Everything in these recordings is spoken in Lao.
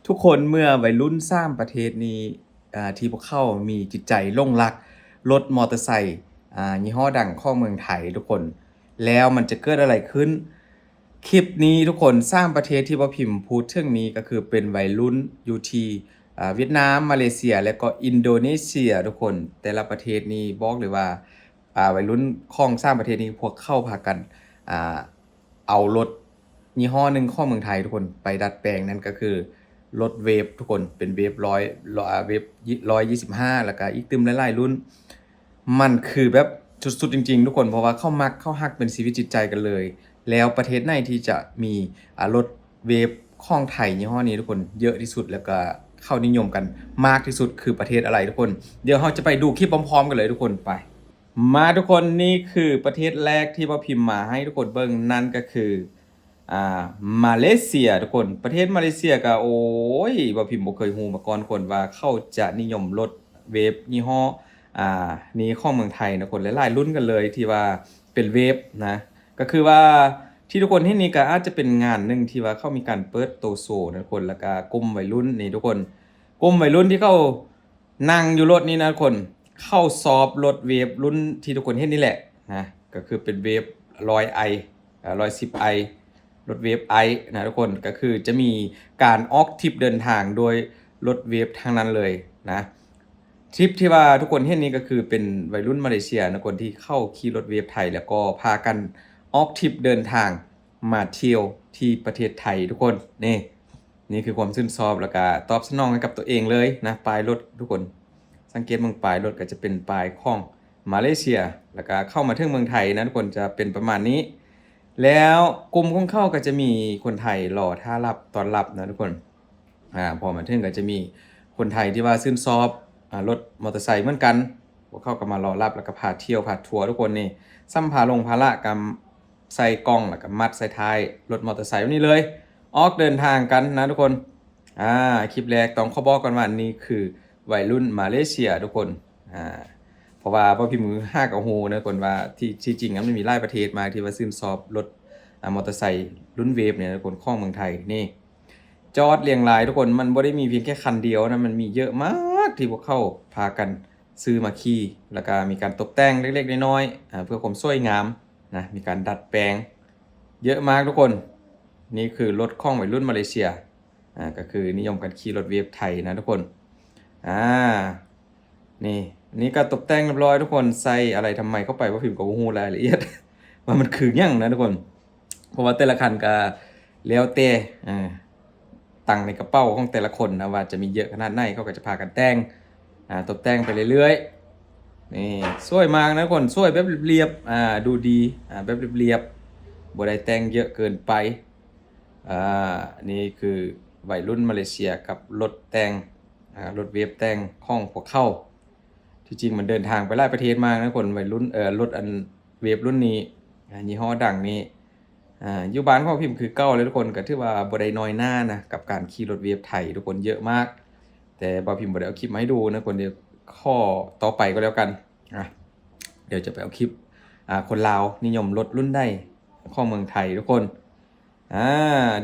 ທຸກຄົນ ເມື່ອໄວລຸ້ນສາມປະເທດນີ້ ອ່າ ທີ່ພວກເຂົາມີຈິດໃຈຫຼົງລັກລົດມໍເຕີໄຊ ອ່າ ຍີ່ຫໍ້ດັງຂອງເມືອງໄທ ທຸກຄົນ ແລ້ວມັນຈະເກີດອະໄລຂຶ້ນ? ຄລິບນີ້ທຸກຄົນ ສາມປະເທດທີ່ບ່າວພິມພູດເຖິງນີ້ ກໍຄືເປັນໄວລຸ້ນຢູ່ທີ່ ອ່າ ຫວຽດນາມ, ມາເລເຊຍ ແລະກໍອິນໂດເນເຊຍ ທຸກຄົນ. ແຕ່ລະປະເທດນີ້ບອກເລີຍວ່າ ອ່າ ໄວລຸ້ນຂອງສາມປະເທດນີ້ ພວກເຂົາພາກັນ ອ່າ ເອົາລົດຍີ່ຫໍ້ໜຶ່ງຂອງເມືອງໄທ ທຸກຄົນ ໄປດັດແປງ ນັ້ນກໍຄືລົດເວບ ທຸກຄົນ ເປັນເວບຮ້ອຍ ອ່າ ເວບຮ້ອຍຊາວຫ້າ ແລ້ວກໍອີກຕື່ມຫຼາຍໆລຸ້ນ. ມັນຄືແບບສຸດໆ ຈິງໆ ທຸກຄົນ ເພາະວ່າເຂົາມັກ ເຂົາຮັກເປັນຊີວິດຈິດໃຈກັນເລີຍ. ແລ້ວປະເທດໃດທີ່ຈະມີ ອ່າ ລົດເວບຂອງໄທຍີ່ຫໍ້ນີ້ ທຸກຄົນ ເຍອະທີ່ສຸດ ແລ້ວກໍເຂົານິຍົມກັນມາກທີ່ສຸດ ຄືປະເທດອະໄລ ທຸກຄົນ? ດຽວເຮົາຈະໄປດູຄລິບພ້ອມໆກັນເລີຍ ທຸກຄົນ. ໄປ ມາ ທຸກຄົນ ນີ້ຄືປະເທດແລກທີ່ບ່າວພິມມາໃຫ້ທຸກຄົນເບິ່ງ ນັ້ນກໍຄື ອ່າ ມາເລເຊຍ ທຸກຄົນ. ປະເທດມາເລເຊຍກໍ ໂອ້ຍ ບ່າວພິມບໍ່ເຄີຍຮູ້ມາກ່ອນ ທຸກຄົນ ວ່າເຂົາຈະນິຍົມລົດເວບຍີ່ຫໍ້ ອ່າ ນີ້ຂອງເມືອງໄທນະ ທຸກຄົນ. ຫຼາຍໆລຸ້ນກັນເລີຍທີ່ວ່າເປັນເວບນະ ກໍຄືວ່າທີ່ທຸກຄົນເຫັນນີ້ກໍອາດຈະເປັນງານໜຶ່ງທີ່ວ່າເຂົາມີການເປີດໂຕໂຊນະ ທຸກຄົນ. ແລ້ວກໍກຸ່ມໄວລຸ້ນນີ້ ທຸກຄົນ ກຸ່ມໄວລຸ້ນທີ່ເຂົາ ນັ່ງຢູ່ລົດນີ້ນະ ທຸກຄົນ ເຂົາຊອບລົດເວບລຸ້ນທີ່ທຸກຄົນເຫັນນີ້ແຫຼະນະ ກໍຄືເປັນເວບຮ້ອຍໄອ ເອີ ຮ້ອຍສິບໄອ ລົດເວບໄອນະ ທຸກຄົນ. ກໍຄືຈະມີການອອກທຣິບເດີນທາງໂດຍລົດເວບທັງນັ້ນເລີຍນະ. ທຣິບທີ່ວ່າທຸກຄົນເຫັນນີ້ ກໍຄືເປັນໄວລຸ້ນມາເລເຊຍນະ ຄົນທີ່ເຂົາຂີ່ລົດເວບໄທ ແລ້ວກໍພາກັນອອກທຣິບເດີນທາງ ມາທ່ຽວທີ່ປະເທດໄທ ທຸກຄົນ. ນີ້ ນີ້ຄືຄວາມຊື່ນຊອບ ແລ້ວກະຕອບສະໜອງໃຫ້ກັບຕົວເອງເລີຍນະ. ປ້າຍລົດ ທຸກຄົນ ສັງເກດເບິ່ງປ້າຍລົດ ກໍຈະເປັນປ້າຍຂອງມາເລເຊຍ ແລ້ວກະເຂົ້າມາເຖິງເມືອງໄທນະ ທຸກຄົນ ຈະເປັນປະມານນີ້. ແລ້ວກຸ່ມຂອງເຂົາກໍຈະມີຄົນໄທລໍຖ້າຮັບ ຕ້ອນຮັບນະ ທຸກຄົນ. ອ່າ ພໍມາເຖິງກໍຈະມີຄົນໄທທີ່ວ່າຊື່ນຊອບ ອ່າ ລົດມໍເຕີໄຊເໝືອນກັນ ພວກເຂົາກໍມາລໍຮັບ ແລ້ວກໍພາທ່ຽວພາທົວ ທຸກຄົນ. ນີ້ ສຳພາລົງພາລະກຳ ໃສ່ກ່ອງ ແລ້ວກໍມັດໃສ່ທ້າຍລົດມໍເຕີໄຊແບບນີ້ເລີຍ ອອກເດີນທາງກັນນະ ທຸກຄົນ. ອ່າ ຄລິບແລກຕ້ອງຂໍບອກກ່ອນວ່າ ນີ້ຄືໄວລຸ້ນມາເລເຊຍ ທຸກຄົນ. ອ່າ ເພາະວ່າບໍ່ພິມຫາກໍຮູ້ນະ ທຸກຄົນ ວ່າທີ່ ທີ່ຈິງມັນມີຫຼາຍປະເທດມາກທີ່ວ່າຊື່ນຊອບລົດ ອ່າ ມໍເຕີໄຊລຸ້ນເວບນີ້ນະ ທຸກຄົນ ຂອງເມືອງໄທ. ນີ້ ຈອດລຽງລາຍ ທຸກຄົນ ມັນບໍ່ໄດ້ມີພຽງແຄ່ຄັນດຽວນະ ມັນມີເຍອະມາກທີ່ພວກເຂົາພາກັນ ຊື້ມາຂີ່ ແລ້ວກະມີການຕົບແຕ່ງເລັກໆນ້ອຍໆ ອ່າ ເພື່ອຄວາມສວຍງາມນະ ມີການດັດແປງເຍອະມາກ ທຸກຄົນ. ນີ້ຄືລົດຂອງໄວລຸ້ນມາເລເຊຍ ອ່າ ກໍຄືນິຍົມກັນຂີ່ລົດເວບໄທນະ ທຸກຄົນ. ອ່າ ນີ້ ນີ້ກໍຕົບແຕ່ງຮຽບຮ້ອຍ ທຸກຄົນ ໃສ່ອາໄລທຳໄມເຂົ້າໄປ ບໍ່ພິມກໍບໍ່ຮູ້ລາຍລະອຽດວ່າມັນຄືຫຍັງນະ ທຸກຄົນ. ເພາະວ່າແຕ່ລະຄັນກໍແລ້ວແຕ່ ເອີ ຕັງໃນກະເປົາຂອງແຕ່ລະຄົນນະ ວ່າຈະມີເຍອະຂະໜາດໃດ ເຂົາກໍຈະພາກັນແຕ່ງ ອ່າ ຕົບແຕ່ງໄປເລື້ອຍໆ. ນີ້ ສວຍມາກນະ ທຸກຄົນ ສວຍແບບລຽບໆ ອ່າ ດູດີ ອ່າ ແບບລຽບໆ ບໍ່ໄດ້ແຕ່ງເຍອະເກີນໄປ. ອ່າ ນີ້ຄືໄວລຸ້ນມາເລເຊຍກັບລົດແຕ່ງ ອ່າ ລົດເວບແຕ່ງຂອງພວກເຂົາ. ທີ່ຈິງມັນເດີນທາງໄປຫຼາຍປະເທດມາກນະ ທຸກຄົນ ໄວລຸ້ນ ເອີ ລົດອັນເວບລຸ້ນນີ້ ອ່າ ຍີ່ຫໍ້ດັງນີ້ ອ່າ ຢູ່ບ້ານຂອງພິມຄືເກົ່າເລີຍ ທຸກຄົນ. ກໍຖືວ່າບໍ່ໄດ້ນ້ອຍໜ້ານະ ກັບການຂີ່ລົດເວບໄທ ທຸກຄົນ ເຍອະມາກ. ແຕ່ບ່າວພິມບໍ່ໄດ້ເອົາຄລິບມາໃຫ້ດູນະ ທຸກຄົນ. ດຽວຂໍຕໍ່ໄປກໍແລ້ວກັນ ອ່າ ດຽວຈະໄປເອົາຄລິບ ອ່າ ຄົນລາວນິຍົມລົດລຸ້ນໃດຂອງເມືອງໄທ ທຸກຄົນ. ອ່າ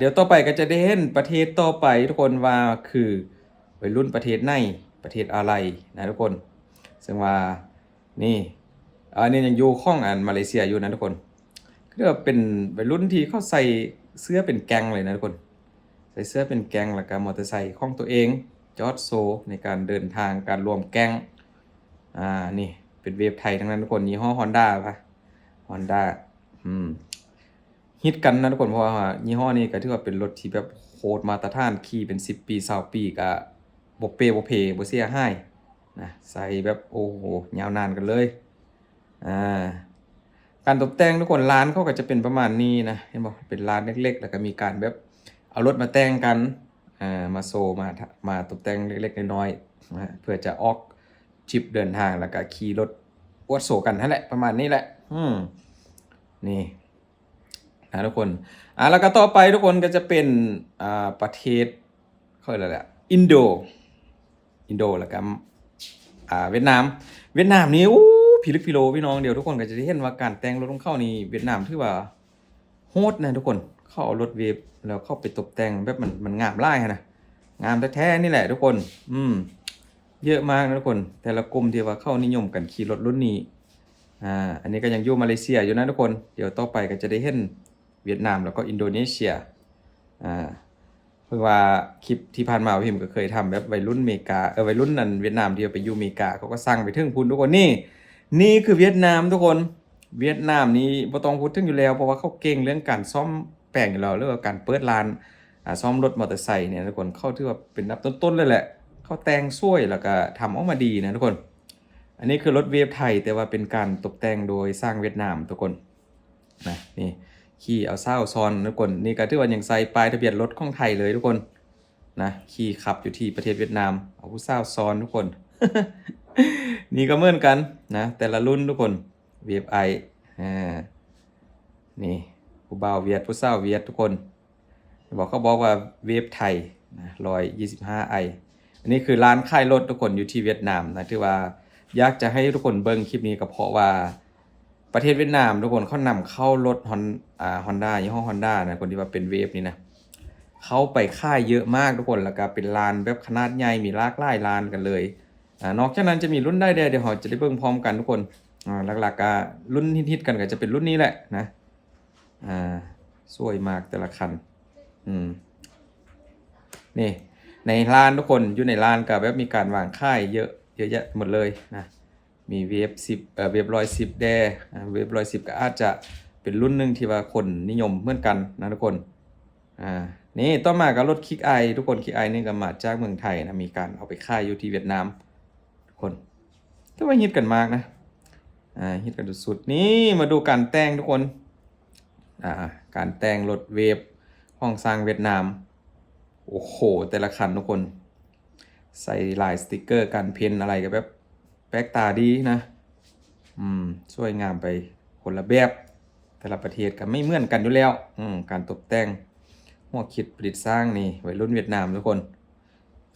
ດຽວຕໍ່ໄປກໍຈະໄດ້ເຫັນປະເທດຕໍ່ໄປ ທຸກຄົນ ວ່າຄືໄວລຸ້ນປະເທດໃດ ປະເທດອາໄລນະ ທຸກຄົນ. ເຊິ່ງວ່າ ນີ້ ອັນນີ້ຍັງຢູ່ຂອງອັນມາເລເຊຍຢູ່ນະ ທຸກຄົນ. ຄືວ່າເປັນໄວລຸ້ນທີ່ເຂົາໃສ່ເສື້ອເປັນແກ້ງເລີຍນະ ທຸກຄົນ ໃສ່ເສື້ອເປັນແກ້ງ ແລ້ວກໍມໍເຕີໄຊຂອງຕົວເອງ ຈອດໂຊໃນການເດີນທາງ ການລວມແກ້ງ. ອ່າ ນີ້ເປັນເວບໄທທັງນັ້ນ ທຸກຄົນ. ຍີ່ຫໍ້ຮອນດ້າປະ ຮອນດ້າ ອືມ ຮິດກັນນະ ທຸກຄົນ. ເພາະວ່າຍີ່ຫໍ້ນີ້ກໍຖືວ່າເປັນລົດທີ່ແບບໂຄດມາດຕະຖານ ຂີ່ເປັນສິບປີ ຊາວປີ ກໍບໍ່ເປບໍ່ເພ ບໍ່ເສຍຫາຍນະ ໃຊ້ແບບ ໂອ້ໂຫ ຍາວນານກັນເລີຍ. ອ່າ ການຕົບແຕ່ງ ທຸກຄົນ ລານເຂົາກໍຈະເປັນປະມານນີ້ນະ ເຫັນບໍ່? ເປັນລານເລັກໆ ແລ້ວກໍມີການແບບເອົາລົດມາແຕ່ງກັນ ອ່າ ມາໂຊ ມາ ມາຕົບແຕ່ງເລັກໆນ້ອຍໆນະ ເພື່ອຈະອອກທຣິບເດີນທາງ ແລ້ວກໍຂີ່ລົດອວດໂສກັນຫັ້ນແຫຼະ ປະມານນີ້ແຫຼະ. ອືມ ນີ້ນະ ທຸກຄົນ. ອ່າ ແລ້ວກໍຕໍ່ໄປ ທຸກຄົນ ກໍຈະເປັນ ອ່າ ປະເທດ ເຂົາເອີ້ນວ່າ ອິນໂດ ອິນໂດ ແລ້ວກໍ ອ່າ ຫວຽດນາມ. ຫວຽດນາມນີ້ ໂອ້ ພິລຶກພິໂລ ພີ່ນ້ອງ. ດຽວທຸກຄົນກໍຈະໄດ້ເຫັນວ່າການແຕ່ງລົດຂອງເຂົານີ້ ຫວຽດນາມຖືວ່າໂຫດນະ ທຸກຄົນ. ເຂົາເອົາລົດເວບ ແລ້ວເຂົາໄປຕົບແຕ່ງແບບມັນ ມັນງາມຫຼາຍຫັ້ນນະ. ງາມແທ້ໆນີ້ແຫຼະທຸກຄົນ. ອືມ ເຍອະມາກນະທຸກຄົນ ແຕ່ລະກຸ່ມທີ່ວ່າເຂົານິຍົມກັນຂີ່ລົດລຸ້ນນີ້. ອາ ອັນນີ້ກໍຍັງຢູ່ມາເລເຊຍຢູ່ນະທຸກຄົນ. ດຽວຕໍ່ໄປກໍຈະໄດ້ເຫັນຫວຽດນາມ ແລ້ວກໍອິນໂດເນເຊຍ. ອາ ເພາະວ່າຄລິບທີ່ຜ່ານມາ ພິມກໍເຄີຍທຳແບບໄວລຸ້ນເມກາ ເອີ ໄວລຸ້ນອັນຫວຽດນາມທີ່ໄປຢູ່ເມກາ ເຂົາກໍສັ່ງໄປເຖິງພຸ້ນທຸກຄົນ. ນີ້ ນີ້ຄືຫວຽດນາມທຸກຄົນ. ຫວຽດນາມນີ້ບໍ່ຕ້ອງພູດເຖິງຢູ່ແລ້ວ ເພາະວ່າເຂົາເກັ່ງເລື່ອງການສ້ອມແປງຢູ່ແລ້ວ ຫຼືວ່າການເປີດຮ້ານ ອາ ສ້ອມລົດມໍເຕີໄຊນີ້ນະທຸກຄົນ. ເຂົາຖືວ່າເປັນອັນດັບຕົ້ນໆເລີຍແຫຼະ. ເຂົາແຕ່ງສວຍ ແລ້ວກໍທຳອອກມາດີນະທຸກຄົນ. ອັນນີ້ຄືລົດເວຟໄທ ແຕ່ວ່າເປັນການຕົບແຕ່ງໂດຍຊ່າງຫວຽດນາມທຸກຄົນ. ນະ ນີ້ຂີ່ເອົາສາວຊ້ອນທຸກຄົນ. ນີ້ກໍຖືວ່າຍັງໃສ່ປ້າຍທະບຽນລົດຂອງໄທເລີຍທຸກຄົນນະ. ຂີ່ຂັບຢູ່ທີ່ປະເທດຫວຽດນາມ ເອົາຜູ້ສາວຊ້ອນທຸກຄົນ. ນີ້ກໍເໝືອນກັນນະ ແຕ່ລະລຸ້ນທຸກຄົນ. ເວຟໄອ ອາ ນີ້ ຜູ້ບ່າວຫວຽດ ຜູ້ສາວຫວຽດທຸກຄົນ. ບອກ ເຂົາບອກວ່າເວຟໄທນະ ຮ້ອຍຊາວຫ້າໄອ. ອັນນີ້ຄືຮ້ານຂາຍລົດທຸກຄົນ ຢູ່ທີ່ຫວຽດນາມນະ. ຖືວ່າຢາກຈະໃຫ້ທຸກຄົນເບິ່ງຄລິບນີ້ ກໍເພາະວ່າປະເທດຫວຽດນາມທຸກຄົນ ເຂົານຳເຂົ້າລົດຮອນ ອາ ຮອນດ້າ ຍີ່ຫໍ້ຮອນດ້ານະ ຄົນທີ່ວ່າເປັນເວຟນີ້ນະ ເຂົ້າໄປຂາຍເຍອະມາກທຸກຄົນ. ແລ້ວກໍເປັນຮ້ານແບບຂະໜາດໃຫຍ່ ມີຫຼາກຫຼາຍຮ້ານກັນເລີຍ. ອາ ນອກຈາກນັ້ນຈະມີລຸ້ນໃດແດ່ ດຽວເຮົາຈະໄດ້ເບິ່ງພ້ອມກັນທຸກຄົນ. ອາ ຫຼັກໆກໍລຸ້ນຮິດໆກັນກໍຈະເປັນລຸ້ນນີ້ແຫຼະນະ. ອາ ສວຍມາກແຕ່ລະຄັນ. ອືມ ນີ້ ໃນຮ້ານທຸກຄົນ ຢູ່ໃນຮ້ານກໍແບບມີການວາງຂາຍເຍອະ ເຍອະແຍະໄປໝົດເລີຍນະ. ມີເວຟສິບ ເອີ ເວຟຮ້ອຍສິບແດ່. ອາ ເວຟຮ້ອຍສິບກໍອາດຈະເປັນລຸ້ນໜຶ່ງທີ່ວ່າຄົນນິຍົມເໝືອນກັນນະທຸກຄົນ. ອາ ນີ້ ຕໍ່ມາກໍລົດຄິກໄອທຸກຄົນ. ຄິກໄອນີ້ກໍມາຈາກເມືອງໄທນະ ມີການເອົາໄປຂາຍຢູ່ທີ່ຫວຽດນາມທຸກຄົນ. ຖືວ່າຮິດກັນມາກນະ ອາ ຮິດກັນສຸດໆ. ນີ້ ມາດູການແຕ່ງທຸກຄົນ. ອາ ການແຕ່ງລົດເວຟຂອງຊ່າງຫວຽດນາມ. ໂອ້ໂຫ ແຕ່ລະຄັນທຸກຄົນ ໃສ່ລາຍສະຕິກເກີ ການເພັນອະໄລກໍແບບແປກຕາດີນະ. ອືມ ສວຍງາມໄປຄົນລະແບບ. ແຕ່ລະປະເທດກໍໄມ່ເໝືອນກັນຢູ່ແລ້ວ. ອືມ ການຕົບແຕ່ງ ຫົວຄິດປະດິດສ້າງນີ້ ໄວລຸ້ນຫວຽດນາມທຸກຄົນ.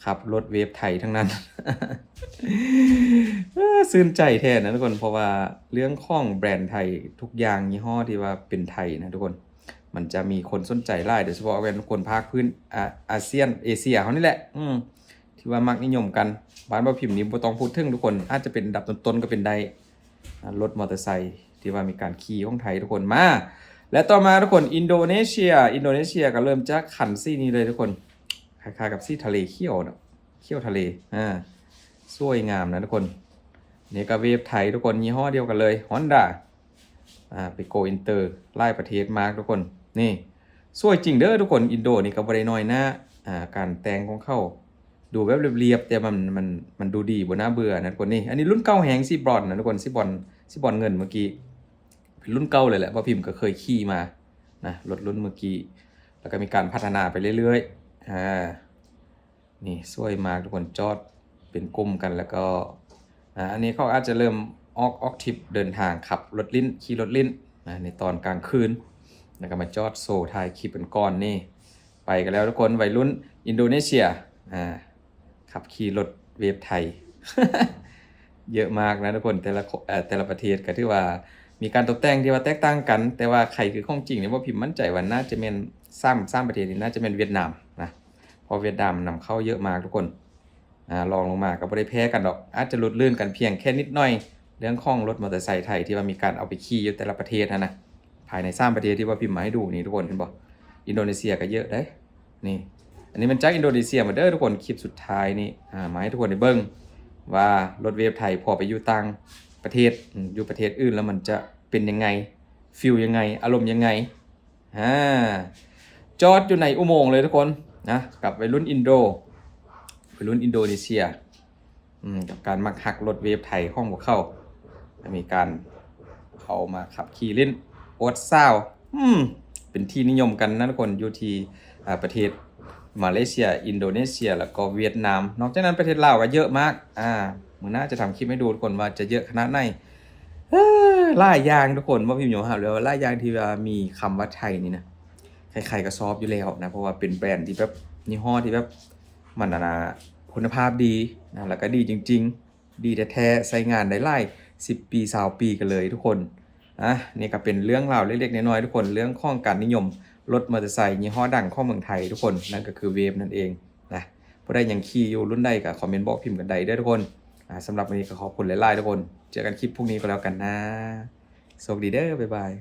ຂັບລົດເວຟໄທທັງນັ້ນ. ເອີ ຊື່ນໃຈແທ້ນະທຸກຄົນ ເພາະວ່າເລື່ອງຂອງແບຣນໄທ ທຸກຢ່າງຍີ່ຫໍ້ທີ່ວ່າເປັນໄທນະທຸກຄົນ ມັນຈະມີຄົນສົນໃຈຫຼາຍ ໂດຍສະເພາະແມ່ນຄົນພາກພື້ນ ອາ ອາຊຽນ ເອເຊຍເຮົານີ້ແຫຼະ. ອືມ ທີ່ວ່າມັກນິຍົມກັນ. ບ້ານບໍ່ພິມນີ້ບໍ່ຕ້ອງພູດເຖິງທຸກຄົນ ອາດຈະເປັນອັນດັບຕົ້ນໆກໍເປັນໄດ້. ອາ ລົດມໍເຕີໄຊທີ່ວ່າມີການຂີ່ຂອງໄທທຸກຄົນ. ມາ ແລະຕໍ່ມາທຸກຄົນ ອິນໂດເນເຊຍ. ອິນໂດເນເຊຍກໍເລີ່ມຈາກຄັນສີນີ້ເລີຍທຸກຄົນ ຄ້າຍໆກັບສີທະເລຂຽວເນາະ ຂຽວທະເລ. ອາ ສວຍງາມນະທຸກຄົນ. ນີ້ກໍເວຟໄທທຸກຄົນ ຍີ່ຫໍ້ດຽວກັນເລີຍ ຮອນດ້າ. ອາ ໄປໂກອິນເຕີຫຼາຍປະເທດມາກທຸກຄົນ. ນີ້ ສວຍຈິງເດີທຸກຄົນ. ອິນໂດນີ້ກໍບໍ່ໄດ້ນ້ອຍໜ້າ. ອາ ການແຕ່ງຂອງເຂົາ ດູແບບລຽບໆ ແຕ່ມັນ ມັນ ມັນດູດີ ບໍ່ໜ້າເບື່ອນະທຸກຄົນ. ນີ້ ອັນນີ້ລຸ້ນເກົ່າແຮງ ສີບຣອນນະທຸກຄົນ ສີບຣອນ ສີບຣອນເງິນເມື່ອກີ້ ເປັນລຸ້ນເກົ່າເລີຍແຫຼະ. ບ່າວພິມກໍເຄີຍຂີ່ມານະ ລົດລຸ້ນເມື່ອກີ້ ແລ້ວກໍມີການພັດທະນາໄປເລື້ອຍໆ. ອາ ນີ້ສວຍມາກທຸກຄົນ ຈອດເປັນກຸ່ມກັນ ແລ້ວກໍ ອາ ອັນນີ້ເຂົາອາດຈະເລີ່ມອອກ ອອກທຣິບເດີນທາງ ຂັບລົດຫຼິ້ນ ຂີ່ລົດຫຼິ້ນນະ ໃນຕອນກາງຄືນ ແລ້ວກໍມາຈອດໂຊຖ່າຍຄລິບກັນກ່ອນ. ນີ້ ໄປກັນແລ້ວທຸກຄົນ ໄວລຸ້ນອິນໂດເນເຊຍ ອາ ຂັບຂີ່ລົດເວຟໄທ ເຍອະມາກນະທຸກຄົນ. ແຕ່ລະຄົນ ເອີ ແຕ່ລະປະເທດກໍຖືວ່າມີການຕົບແຕ່ງທີ່ວ່າແຕກຕ່າງກັນ ແຕ່ວ່າໃຜຄືຂອງຈິງນີ້ ບໍ່ພິມໝັ້ນໃຈວ່າໜ້າຈະແມ່ນ ສາມ ສາມປະເທດນີ້ໜ້າຈະແມ່ນຫວຽດນາມນະ ເພາະຫວຽດນາມນຳເຂົ້າເຍອະມາກທຸກຄົນ. ອາ ລອງລົງມາກໍບໍ່ໄດ້ແພ້ກັນດອກ ອາດຈະຫຼຸດລື່ນກັນພຽງແຄ່ນິດໜ້ອຍ ເລື່ອງຂອງລົດມໍເຕີໄຊໄທທີ່ວ່າມີການເອົາໄປຂີ່ຢູ່ແຕ່ລະປະເທດຫັ້ນນະ. ພາຍໃນສາມປະເທດທີ່ວ່າພິມມາໃຫ້ດູນີ້ທຸກຄົນ ເຫັນບໍ່? ອິນໂດເນເຊຍກໍເຍອະເດ້. ນີ້ ອັນນີ້ມັນຈາກອິນໂດເນເຊຍໝົດເດີທຸກຄົນ. ຄລິບສຸດທ້າຍນີ້ ອາ ມາໃຫ້ທຸກຄົນໄດ້ເບິ່ງວ່າລົດເວຟໄທພໍໄປຢູ່ຕ່າງປະເທດ ອາ ຢູ່ປະເທດອື່ນແລ້ວມັນຈະເປັນຍັງໄງ ຟີລຍັງໄງ ອາລົມຍັງໄງ. ອາ ຈອດຢູ່ໃນອຸໂມງເລີຍທຸກຄົນນະ ກັບໄວລຸ້ນອິນໂດ ໄວລຸ້ນອິນໂດເນເຊຍ ອືມ ກັບການມັກຮັກລົດເວຟໄທຂອງພວກເຂົາ ມີການເອົາມາຂັບຂີ່ຫຼິ້ນ ອວດສາວ ອືມ ເປັນທີ່ນິຍົມກັນນະທຸກຄົນ ຢູ່ທີ່ ອາ ປະເທດມາເລເຊຍ ອິນໂດເນເຊຍ ແລ້ວກໍຫວຽດນາມ. ນອກຈາກນັ້ນປະເທດລາວກໍເຍອະມາກ. ອາ ມື້ໜ້າຈະທຳຄລິບໃຫ້ດູທຸກຄົນວ່າຈະເຍອະຂະໜາດໃດ. ເອີ ຫຼາຍຢ່າງທຸກຄົນ ບໍ່ພິມຍອມຮັບເລີຍວ່າຫຼາຍຢ່າງທີ່ວ່າມີຄຳວ່າໄທນີ້ນະ ໃຜໆກໍຊອບຢູ່ແລ້ວນະ ເພາະວ່າເປັນແບຣນທີ່ແບບ ຍີ່ຫໍ້ທີ່ແບບ ມັນ ອັນນະ ຄຸນນະພາບດີນະ ແລ້ວກໍດີຈິງໆ ດີແທ້ໆ ໃຊ້ງານໄດ້ຫຼາຍສິບປີ ຊາວປີກັນເລີຍທຸກຄົນ. ອາ ນີ້ກໍເປັນເລື່ອງລາວເລັກໆນ້ອຍໆທຸກຄົນ ເລື່ອງຂອງການນິຍົມລົດມໍເຕີໄຊຍີ່ຫໍ້ດັງຂອງເມືອງໄທທຸກຄົນ ນັ້ນກໍຄືເວຟນັ້ນເອງນະ. ຜູ້ໃດຍັງຂີ່ຢູ່ລຸ້ນໃດກໍຄອມເມັນບອກພິມກັນໄດ້ເດີທຸກຄົນ. ອ່າ ສຳລັບມື້ນີ້ກໍຂອບຄຸນຫຼາຍໆທຸກຄົນ. ເຈີກັນຄລິບພວກນີ້ກໍແລ້ວກັນນາ. ໂຊກດີເດີ. ບາຍບາຍ.